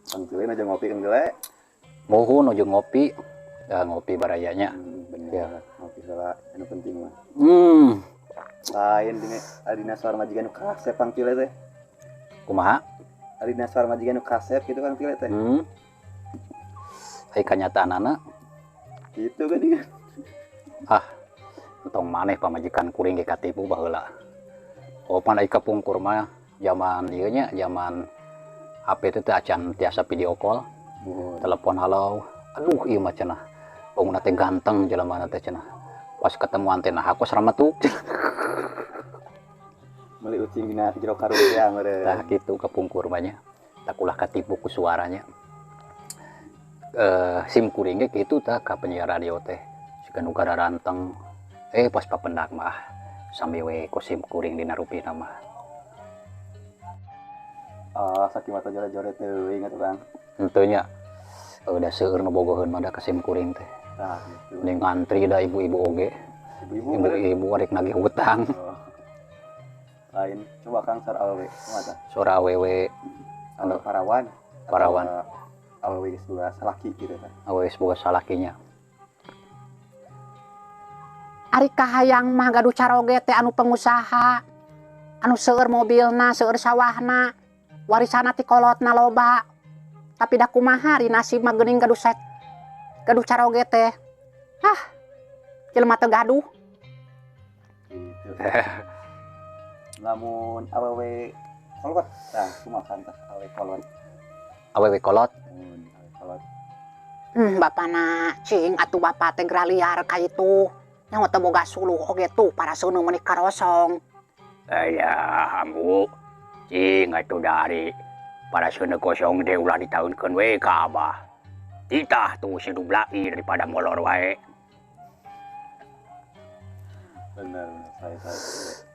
Kang Tile aja ngopi, Kang Tile. Muhun, nuju ngopi. Ya, ngopi barayanya. Bener. Ya. Ngopi salah anu penting mah. Lain dina adina suara majikan nu kasep, Kang Tile teh. Kumaha? Adina suara majikan nu kasep gitu, Kang Tile teh. Ai kanyataanana? Gitu kan kan. Ah, tong maneh, pamajikan kuring ge katipu baheula. Oh, pan ai kapungkur mah zaman ieu nya, zaman HP teh teu acan tiasa video call, Muhun. Telepon halo. Aduh, ieu mah cenah. Bangunna teh ganteng jelema teh cenah. Pas ketemuan teh nah aku sramatuk. Meuli ucing dina jero karung teh meureun. Tah kitu kapungkur mah nya. Tak ulah katipu ku suaranya. Eh, sim kuring ge kitu tah ka penyiar radio teh. Siga nu garanteng. Eh, pas papendak mah sami we ku sim kuring dina rupina mah. Ah, sakieu mah jore-jore teuing atuh, Kang. Henteu nya. Udah seueur nu bogoheun mah da ka sim kuring teh. Tah gitu. Mending ngantri da ibu-ibu oge. Ibu-ibu meureun. Ibu-ibu arek nagih hutang. Oh. Lain, coba Kang sar awewe kumaha tah? Suara awewe? Anu parawan. Parawan. Atawa awewe geus boga salaki gitu tah. Awewe geus boga salakinya. Ari kahayang mah gaduh caroge teh anu pengusaha. Anu seueur mobilna, seueur sawahna, warisanna ti kolotna loba. Tapi da kumaha ari nasib mah geuning gaduh set gaduh caroge teh. Ah, jelema teu gaduh. Gitu. Lamun awewe kolot tah kumaha, Kang, tah awewe kolot? Awewe kolot? Mun awewe kolot. Bapana cing atuh bapak teh liar ka itu. Nyawa teu boga suluh oge tuh para seuneu meuni karosong. Aya, ambu. Cing atuh dari para seuneu kosong teh ulah ditaunkeun we ka abah. Titah tuh si laki daripada molor wae. Bener, bener saya.